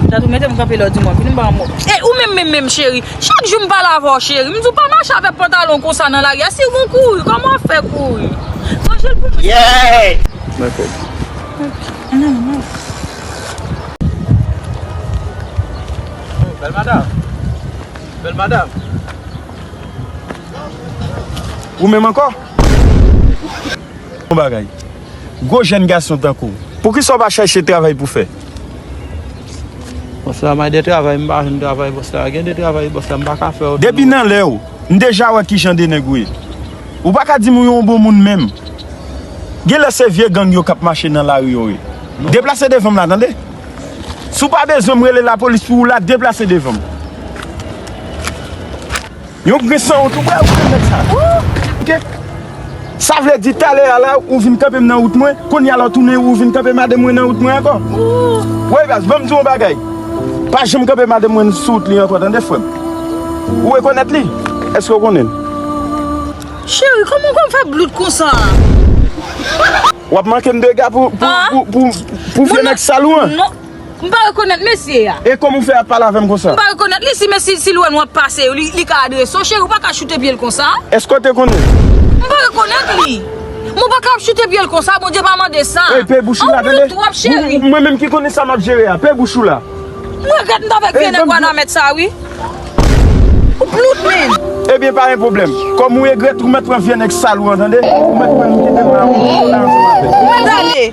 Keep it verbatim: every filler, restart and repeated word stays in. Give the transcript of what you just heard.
Dat ou mete m kanpe lè w di mwen vin ba m. E ou menm, menm, menm, cheri. Chak jou m pale avè w, cheri. M di w pa mache avèk pantalon konsa nan lari a. Si w kouri, kòman w ap fè kouri? Ranje l pou mwen. Yeah! Dakò. Ann al, ann al. Oh, bèl madanm. Bèl madanm. Ou menm ankò? Yon bagay. Gwo jèn gason tankou w, poukisa w pa chèche travay pou fè? Bòs la, may de travay, m pa jwenn travay, bòs la. Gen de travay, bòs la, m pa ka fè yo. Depi nan lè w, m deja wè kijan de nèg ou ye. Ou pa ka di m ou yon bon moun menm. Genlè se vye gang yo k ap mache nan lari yo ye. Deplase devan m la, tande? Si w pa bezwen m rele lapolis pou ou la, deplase devan m. Yon grenn sanwont, ou wè, ou wè nèg sa. Ok? Sa vle di talè a la, ou vin kanpe m nan wout mwen, kounye a la w tounen ou vin kanpe madanm mwen nan wout mwen ankò. Woy baz, ban m di w yon bagay. Pa janm kanpe madanm mwen sou wout li ankò, tande frè m. Ou rekonèt li? Èske w konnen l? Cheri, kòman w konn fè blout konsa? W ap manke m dega pou, pou, ah, pou, pou, pou vye nèg sal ou an? Non. M pa rekonèt mesye a. E kòman w fè ap pale avè m konsa? M pa rekonèt li, si, men si, si l wè nou ap pase, li, li ka adrese w. Cheri, ou pa ka choute pye l konsa. Èske w te konnen? M pa rekonèt li. Men w pa ka ap choute pye l konsa, Bondye pa mande sa. Ey, pe bouch ou la, tande. Ou blout twòp, cheri. Mwen, mwen menm ki konnen sa m ap jere a, pe bouch ou la. Mwen regrèt m t avèk vye nèg Wanament sa, wi. Ou blout menm. Ebyen, pa gen pwoblèm. Kòm ou regrèt, ou mèt pran vye nèg sal ou an, tande. Ou mèt pran m kite m la, ou la ansanm avè l. Mwen ale.